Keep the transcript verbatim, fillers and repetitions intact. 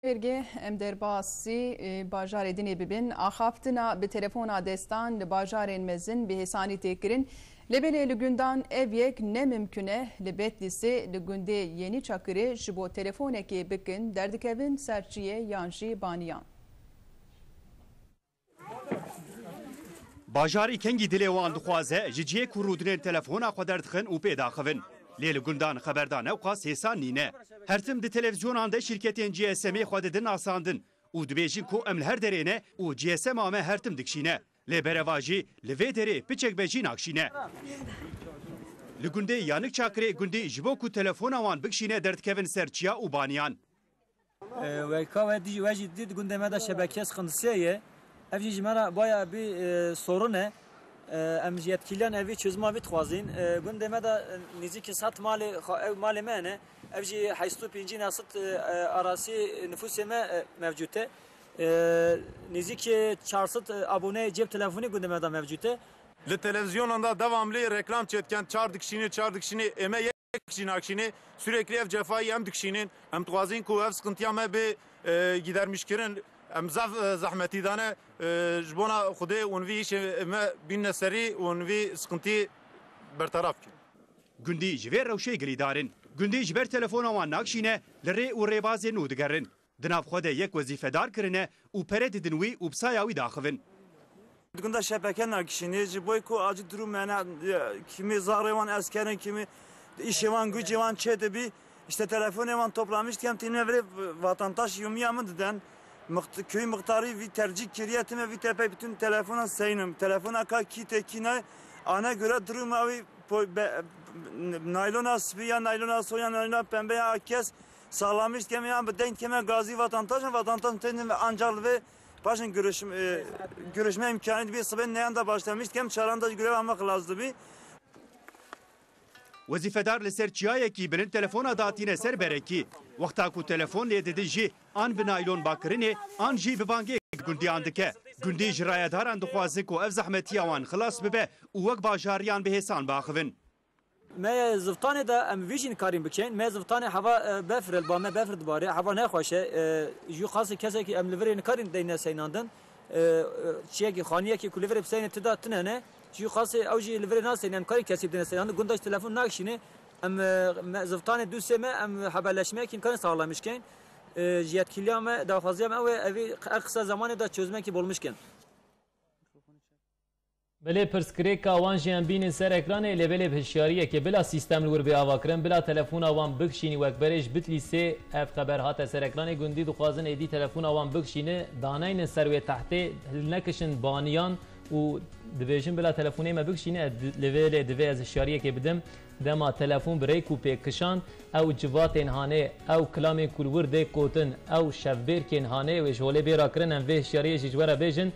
Hêrgê em derbasî, e, bajarê dinê bibin. Axaftina bi telefona destan li bajarên mezin bi hêsanî tê kirin. Lê belê li gundan ev yek ne mimkun e. Li Betlîsê li gundê Yenî Çakirê ji bo telefonekê bikin derdikevin ser çiyê yan jî baniyan. Bajarî kengî dilê wan dixwaze, ji cihê ku rûdinên telefona xwe derdixin û pê daxivin. Lê li gundan xeberdan ewqas hêsan nîne. Her tim di televîzyonan de şîrketên G S M'ê xwe didin nasandin û dibêjin ku em li her derê ne û G S M'a me her tim dikişîne. Lê berevajî li vê derê piçek be jî nakişîne. Li gundê Yanik Çakirê gundî ji bo ku telefona wan bikişîne derdikevin ser çiya û baniyan. E, weka we dî, we jî dît gundê me de şebeke sıkıntısı ye. Ev jî ji me re baya bir, e, sorun e. E, em ji yetkiliyan evî çözüma vî dixwazîn. E, gundê me de, e, nêzîkî sed malê xwe, ew malê me ne. Ev jî heyst û pêncî nesit, e, e, arasî nifûsê me, e, mevcut e. E, nêzîkî çar sed, e, aboneyê cêb telefonî gundê me de mevcut e. Li televîzyonan de devamlî reklam çêdikin, çar dikişînê, çar dikişînê, ê me yek jî nakişînê. Sürekli ev cefayî em dikişînin. Em dixwazin ku ev sıkıntıya me bê, e, gidermişkirin. Em zaf, e, zehmetî dane, e, ji bona Xwedê hûn vî îşê me bînne serî û hûn vî sıkıntıyı bertaraf kin. Gundî ji vê rewşê girîdar in. Gundî ji ber telefona wan nakişîne, li rê û rêbazên nû digerin. Di nav xwe de yek wezîfedar kirine û pere didin wî û bi saya wî daxivin. Gunda şepeke nakişînê, ji bo ku acî durum me ne, kimî zarê wan eskerin, kimî îşê wan, gücê wan çê dibî. İşte telefonê wan toplamiş dikem tîne virê vatandaş yumiya min diden. Mixt-, köyü muxtarî vî tercîh kiriye, tîne vî tepey bütün telefona seynim. Telefona ka kî tê kî ne, ana göre duruma wî po-, be-, naylona spî ya naylona soy ya naylona pembe ya kes sağlamış dikem ya bi denk keme gazî vatandaşın, vatandaşın tênin ve ancak ve paşın görüşme, e, görüşme imkanı bir sıben neyan da başlamış dikem çaran da görev ama xelas dibi. Wezîfedar li ser çiyayekî bilind telefona datîne ser berekî. Wexta ku telefon lê didin jî an bi naylon bakirinê an jî bi bangê gundiyan dike. Gundî ji rayedaran dixwaze ku ev zehmetiya wan xilas bibe û wek bajariyan bi hêsan biaxivin. Me zivitanê de em vî jî nikarîn bikin. Me zivitanê heva, e, befir li ba me befir dibare, heva nexweş e. E, ji xasê kesekî em li virê nikarîn deyne seynandin. E, e, çiyekî, xaniyekî ku li virê biseyne ti da tine ne. Ji xasê ew jî li virê naseyne, em nikarîn kesî bidine seynandin. Gunda ji telefon nakişîne. Em, e, me zivitanê dûsê me em haberleşmeyekî nikarîn sağlamiş keyn. E, ji yetkiliya me, daxwaziya me ew e, evî en kısa zamanê de çözümekî bulmuş kin. Belê pirsgirêka wan jî em bînin ser ekranê, lê belê bi hişyariyekê bila sîstem li wir bê avakirin, bila telefona wan bikişînî wek berê ji Bitlîsê ev xeber hate ser ekranê, gundî dixwazin êdî telefona wan bikişîne, daneynin ser wê tehtê, hilnekişin baniyan û dibêjin bila telefonê me bikişîne, di-, li vê lê divê ez hişyariyekê bidim. Dema telefon bi rêk û pêk kişand, ew civatên hanê, ew kilamên ku li wir dê kotin, ew şevbêrkên hanê wê ji holê bê rakirin, em vê hişyariyê jî ji we re bêjin.